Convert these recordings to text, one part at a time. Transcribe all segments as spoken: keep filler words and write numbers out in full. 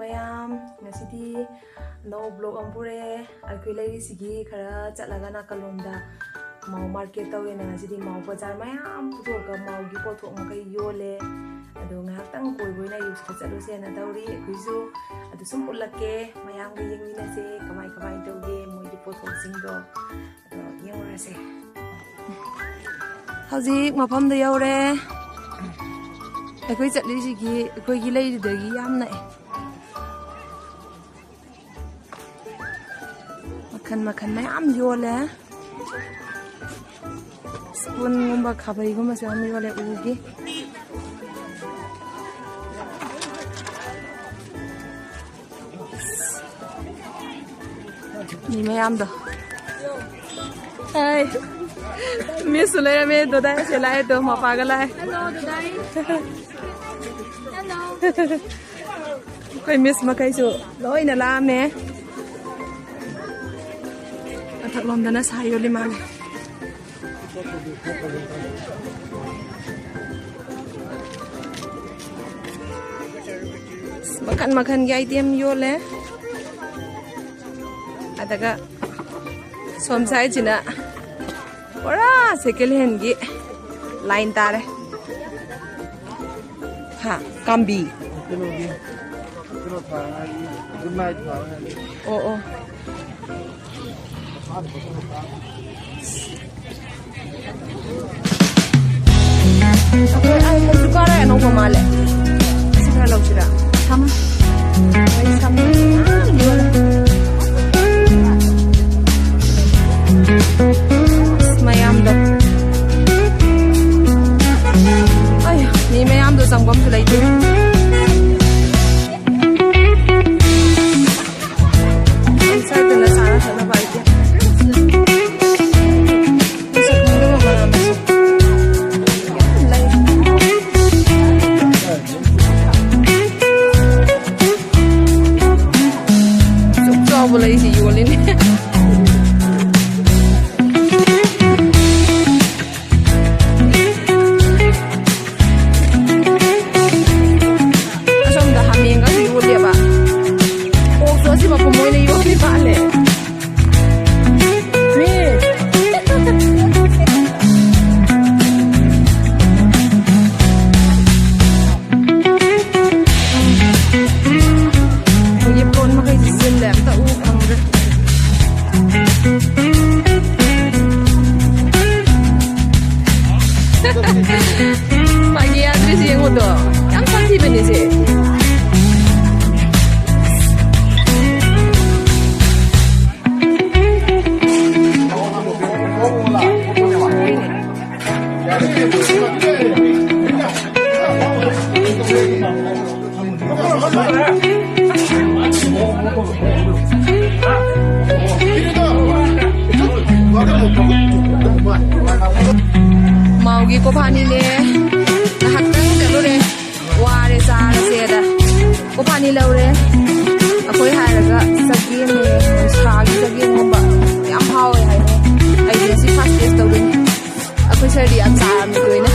ꯃꯌꯥꯝ, ꯉꯁꯤꯗꯤ ꯑꯅꯧꯕ vlog ꯑꯃ ꯄꯨꯔꯛꯑꯦ꯫ ꯑꯩꯈꯣꯏ ꯂꯩꯔꯤꯁꯤꯒꯤ ꯈꯔ ꯆꯠꯂꯒ ꯅꯥꯀꯜꯂꯣꯝꯗ ꯃꯥꯎ market ꯇꯧꯋꯦꯅ ꯉꯁꯤꯗꯤ ꯃꯥꯎ ꯕꯖꯥꯔ ꯃꯌꯥꯝ ꯄꯨꯊꯣꯛꯑꯒ ꯃꯥꯎꯒꯤ ꯄꯣꯠꯊꯣꯛ ꯃꯈꯩ ꯌꯣꯜꯂꯦ꯫ ꯑꯗꯣ ꯉꯥꯏꯍꯥꯛꯇꯪ ꯀꯣꯏꯕ ꯑꯣꯏꯅ ꯑꯌꯨꯛꯁꯤꯗ ꯆꯠꯂꯨꯁꯦꯅ ꯇꯧꯔꯤ꯫ ꯑꯩꯈꯣꯏꯁꯨ ꯑꯗꯨ ꯁꯨꯝ ꯎꯠꯂꯛꯀꯦ, ꯃꯌꯥꯝꯒ ꯌꯦꯡꯃꯤꯟꯅꯁꯦ ꯀꯃꯥꯏ ꯀꯃꯥꯏꯅ ꯇꯧꯒꯦ ꯃꯣꯏꯒꯤ ꯄꯣꯠꯊꯣꯛꯁꯤꯡꯗꯣ꯫ ꯑꯗꯣ ꯌꯦꯡꯉꯨꯔꯁꯦ꯫ ꯍꯧꯖꯤꯛ ꯃꯐꯝꯗ ꯌꯧꯔꯦ꯫ ꯑꯩꯈꯣꯏ ꯆꯠꯂꯤꯁꯤꯒꯤ, ꯑꯩꯈꯣꯏꯒꯤ ꯂꯩꯔꯤꯗꯒꯤ ꯌꯥꯝ ꯅꯛꯑꯦ꯫ ꯃꯈꯟ ꯃꯈꯟ ꯃꯌꯥꯝ ꯌꯣꯜꯂꯦ꯫ Spoonꯒꯨꯝꯕ ꯈꯥꯕꯩꯒꯨꯝꯕꯁꯨ ꯌꯥꯝ ꯌꯣꯜꯂꯦ ꯎꯒꯤ꯫ ꯃꯤ ꯃꯌꯥꯝꯗꯣ꯫ ꯍꯥꯏ꯫ Missꯁꯨ ꯂꯩꯔꯝꯃꯦ꯫ ꯗꯣꯗꯥꯏꯁꯦ ꯂꯥꯛꯑꯦ꯫ ꯗꯣ ꯃꯄꯥꯒ ꯂꯥꯛꯑꯦ꯫ Hello, ꯗꯣꯗꯥꯏ꯫ Hello꯫ ꯑꯩꯈꯣꯏ miss ꯃꯈꯩꯁꯨ ꯂꯣꯏꯅ ꯂꯥꯛꯑꯝꯃꯦ꯫ ꯃꯊꯛꯂꯣꯝꯗꯅ ꯁꯥ ꯌꯣꯜꯂꯤ ꯃꯥꯜꯂꯦ꯫ ꯃꯈꯟ ꯃꯈꯟꯒꯤ item ꯌꯣꯜꯂꯦ꯫ ꯑꯗꯨꯒ ꯁꯣꯝ sideꯁꯤꯅ ꯄꯨꯔꯥ second handꯒꯤ line ꯇꯥꯔꯦ꯫ ꯍꯥ, ꯀꯥꯝꯕꯤ꯫ ꯀꯩꯅꯣꯒꯤ, ꯀꯩꯅꯣ ꯊꯥꯅꯉꯥꯏꯒꯤ, good night ꯊꯥꯅꯉꯥꯏꯒꯤ꯫ ꯑꯣ, ꯑꯣ꯫ ꯑꯩꯈꯣꯏ, ꯑꯩ, ꯑꯩꯁꯨ ꯀꯥꯔꯦ ꯑꯅꯧꯕ ꯃꯥꯜꯂꯦ꯫ ꯁꯤ ꯈꯔ ꯂꯧꯁꯤꯔꯥ? ꯁꯝ꯫ ꯑꯩ ꯁꯝ ꯌꯥꯝ ꯌꯣꯜꯂꯦ꯫ ꯑꯁ, ꯃꯌꯥꯝꯗꯣ꯫ ꯑꯩ, ꯃꯤ ꯃꯌꯥꯝꯗꯣ ꯆꯪꯐꯝꯁꯨ ꯂꯩꯇꯦ꯫ ꯁꯥꯏꯠꯇꯅ ꯆꯥꯅ ꯊꯛꯅꯕ item꯫ ꯃꯁꯛ ꯈꯪꯗꯕ ꯃꯅꯥ ꯃꯁꯤꯡ ꯌꯥꯝ ꯂꯩ꯫ ꯃꯥꯎꯒꯤ ꯀꯣꯐꯥꯅꯤꯅꯦ꯫ ꯉꯥꯏꯍꯥꯛꯇꯪ ꯆꯠꯂꯨꯔꯦ꯫ ꯋꯥꯔꯦ, ꯆꯥꯔꯁꯦꯗ꯫ ꯀꯣꯐꯥꯅꯤ ꯂꯧꯔꯦ꯫ ꯑꯩꯈꯣꯏ ꯍꯥꯏꯔꯒ ꯆꯒꯦꯝꯅꯦ, ꯁꯥꯒꯤ ꯆꯒꯦꯝꯒꯨꯝꯕ ꯌꯥꯝ ꯍꯥꯎꯋꯦ ꯍꯥꯏꯅꯦ꯫ ꯑꯩꯗꯤ ꯉꯁꯤ first taste ꯇꯧꯗꯣꯏꯅꯦ꯫ ꯑꯩꯈꯣꯏ ꯁꯔꯗꯤ ꯌꯥꯝ ꯆꯥꯔꯝꯃꯤ ꯂꯣꯏꯅ꯫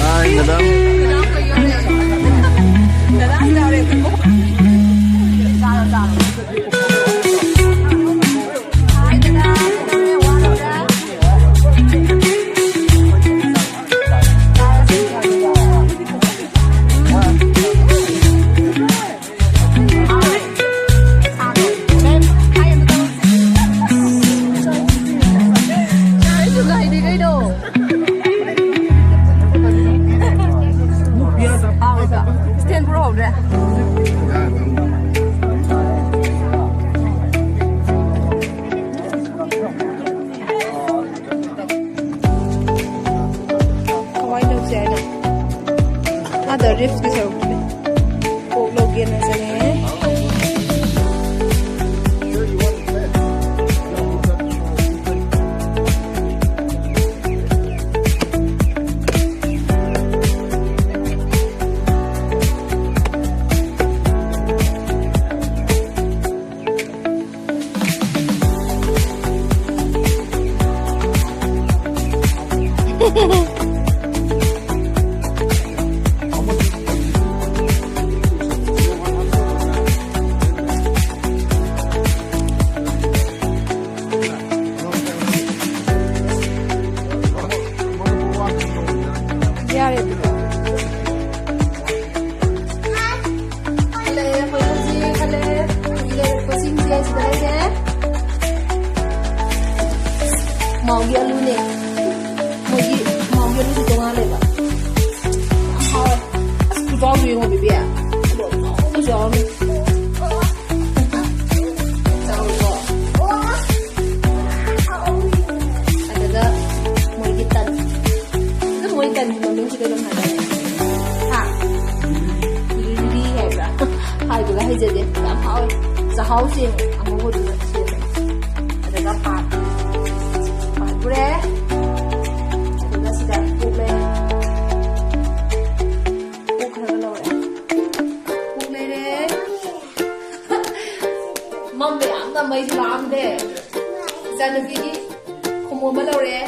Hi, madam. Stand ꯄꯨꯔꯛꯍꯧꯗ꯭ꯔꯦ꯫ ꯀꯃꯥꯏꯅ ꯇꯧꯁꯦ ꯍꯥꯏꯅꯣ? ꯑꯥꯗ ꯔꯤꯞꯁꯀꯤ ꯁꯔꯨꯛꯇꯨꯗꯤ ꯄꯣꯛ ꯂꯧꯒꯦꯅ ꯆꯪꯉꯦ꯫ ꯌꯥꯔꯦ ꯑꯗꯨꯗꯤ꯫ ꯍꯜꯂꯛꯑꯦ, ꯑꯩꯈꯣꯏ ꯍꯧꯖꯤꯛ ꯍꯜꯂꯛꯑꯦ꯫ ꯁꯤꯗ ꯂꯩꯔꯦ꯫ ꯃꯥꯎꯒꯤ ꯑꯂꯨꯅꯦ꯫ ꯃꯣꯏꯒꯤ ꯃꯥꯎꯒꯤ ꯑꯂꯨꯁꯤ ꯇꯣꯉꯥꯜꯂꯦꯕ꯫ ꯌꯥꯝ ꯍꯥꯎꯋꯦ꯫ ꯑꯁ, ꯈꯨꯆꯥꯎꯗꯣ ꯌꯦꯡꯉꯣ, ꯕꯦꯕꯤ꯫ ꯑꯗꯣ ꯆꯥꯎꯅ ꯆꯥꯎꯅ꯫ ꯆꯥꯎꯋꯤꯀꯣ꯫ ꯑꯗꯨꯒ ꯃꯣꯏꯒꯤ ꯇꯟ꯫ ꯑꯗꯨ ꯃꯣꯏ ꯇꯟꯒꯤ ꯃꯃꯤꯡꯁꯤ ꯀꯩꯅꯣꯝ ꯍꯥꯏꯗꯥꯏꯅꯦ? ꯍꯥ? ꯂꯤꯂꯤ ꯍꯥꯏꯕ꯭ꯔꯥ? ꯍꯥꯏꯕꯒ ꯍꯩꯖꯗꯦ꯫ ꯌꯥꯝ ꯍꯥꯎꯋꯦ꯫ ꯆꯥꯛꯍꯥꯎ ꯆꯦꯡ ꯑꯉꯧꯕꯗꯨꯅ ꯁꯦꯝꯃꯦ꯫ ꯑꯗꯨꯒ ꯄꯥꯟ꯫ ꯄꯥꯟꯈ꯭ꯔꯦ꯫ ꯑꯗꯨꯒ ꯁꯤꯗ ꯑꯣꯛ ꯂꯩꯔꯦ꯫ ꯑꯣꯛ ꯈꯔꯒ ꯂꯧꯔꯦ꯫ ꯑꯣꯛ ꯂꯩꯔꯦ꯫ ꯃꯝꯃꯦ ꯌꯥꯝꯅ, ꯃꯩꯁꯨ ꯂꯥꯛꯑꯝꯗꯦ꯫ ꯏꯆꯥꯅꯨꯄꯤꯒꯤ ꯈꯣꯡꯎꯞ ꯑꯃ ꯂꯧꯔꯦ꯫